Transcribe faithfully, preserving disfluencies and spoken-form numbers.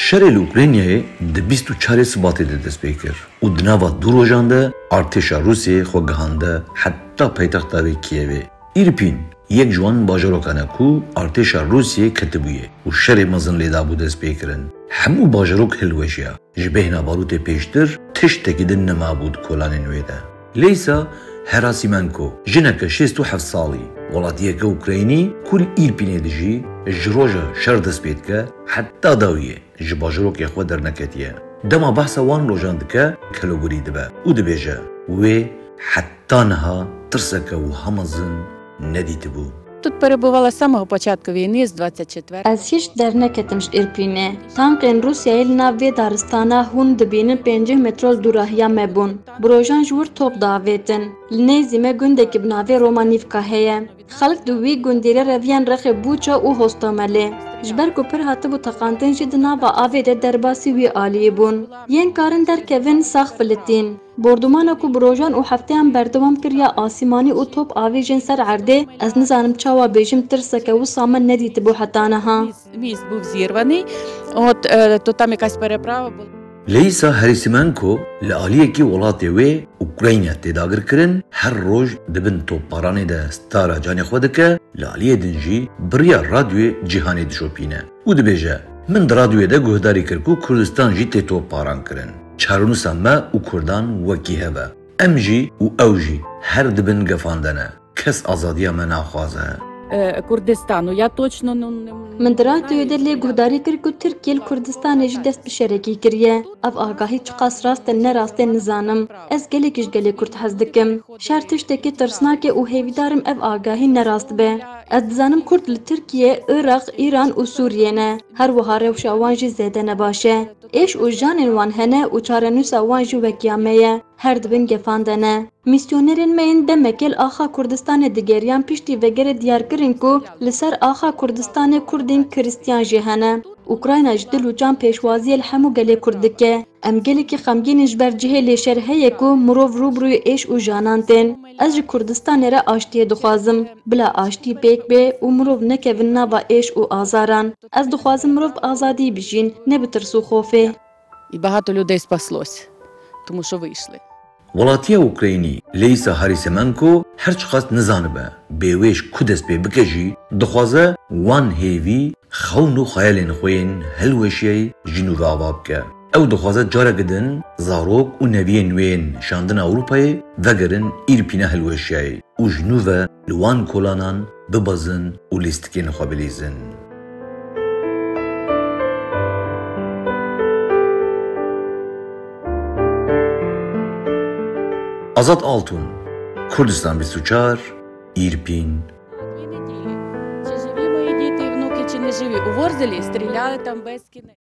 Şerê li Ukraynayê di bîst û çarê Sibatê de dest pê kir û di nava du rojan de artêşa Rûsiyê xwe gihande heta paytexta wê Kiyevê. Îrpîn yek ji wan bajarokan e ku artêşa Rûsiyê ketibûye û şerê mezin lê dabû destpêkirin. Hemû bajarok hilweşiya. Ji bêhna barûtê pêştir tiştekî din nemabû di kolanên wê de. Leysa Herasimenko, jineke şêst û heft salî, welatiyeke Ukraynî ku li Îrpînê dijî, ji roja şer dest pê dike heta dawiyê ji bajarokê xwe derneketiye. Dema behsa wan rojan dike, kelogurî dibe û dibêje, wê heta niha tirseke wiha mezin nedîtibû. Тут перебувала з самого початку війни, з двадцять четвертого. Ez hîç derneketim ji Îrpînê. Tankên Rûsyayê li nav vê daristana hûn dibînin pêncî metro li dûrahiya me bûn. Bi rojan ji wir top diavêtin. Li nêzî me gundekî bi navê Romanîvka heye. Xelk di wî gundî re reviyan rexê Bûça û Hostomelê. Ji ber ku pir hatibû teqandin jî di nava avê de derbasî wî aliyî bûn. Yên karin derkevin sax filitîn. Bordûmana ku bi rojan û hefteyan berdewam kir ya asîmanî û top avêjên ser erdê, ez nizanim çawa bêjim tirseke wisa me nedîtibû heta niha. Міст був зірваний, от, е, то там якась переправа була. Leysa Herisimenko li aliyekî welatê wê Ukrayna tê dagirkirin, her roj di bin topbaranê de stara canê xwe dike, li aliyê din jî bi riya radyoyê cîhanê dişopîne û dibêje, min di radyoyê de guhdarî kir ku Kurdistan jî tê topbaran kirin. Çarenûsa me û Kurdan wekî hev e. Em jî û ew jî her di bin gefan de ne. Kes azadiya me naxwaze. Е, Курдистану, я точно, ну, не... Min di radyoyê de lê guhdarî kir ku Tirkiye li Kurdistanê jî dest bi şerekî kiriye. Ev agahî çiqas rast e ne rast e nizanim. Ez gelekî ji gelê Kurd hez dikim. Şer tiştekî tirsnak e û hêvîdar im ev agahî ne rast be. Ez dizanim Kurd li Tirkiye, Iraq, Îran û Sûriyê ne. Her wiha rewşa wan jî zêde ne baş e. Êş û janên wan hene û çarenûsa wan jî wek ya me ye. Her di bin gefan de ne. Mîsyonerên me yên demekê li axa Kurdistanê digeriyan piştî vegerê diyar kirin ku li ser axa Kurdistanê Kurdên Krîstiyan jî hene. Ukrayna ji dil û can pêşwaziyê li hemû gelê Kurd dike. Em gelekî xemgîn in ji ber cihê lêşer heye ku mirov rû bi rûyê êş û janan tên. Ez ji Kurdistanê re aştiyê dixwazim. Bila aştî pêk bê û mirov nekevin nava êş û azaran. Ez dixwazim mirov bi azadî bijîn, ne bi tirs û xofê. І багато людей спаслось, тому що вийшли. Welatiya Ukraynî Leysa Harisimenko her çiqas nizanibe bê wê ji ku dest pê bike jî, dixwaze wan hêvî, xewn û xeyalên xwe yên hilweşiyayî ji nû ve ava bike. Ew dixwaze careke din zarok û neviyên wê yên şandina Ewropayê vegerin Îrpîna hilweşiyayê û ji nû ve li wan kolanan bibezin û lîstikên xwe bilîzin. Azad Altun, Kurdistan bîst û çar, Îrpîn. Дві неділі. Чи живі мої діти і внуки, чи не живі? У Ворзелі стріляли там без кінець.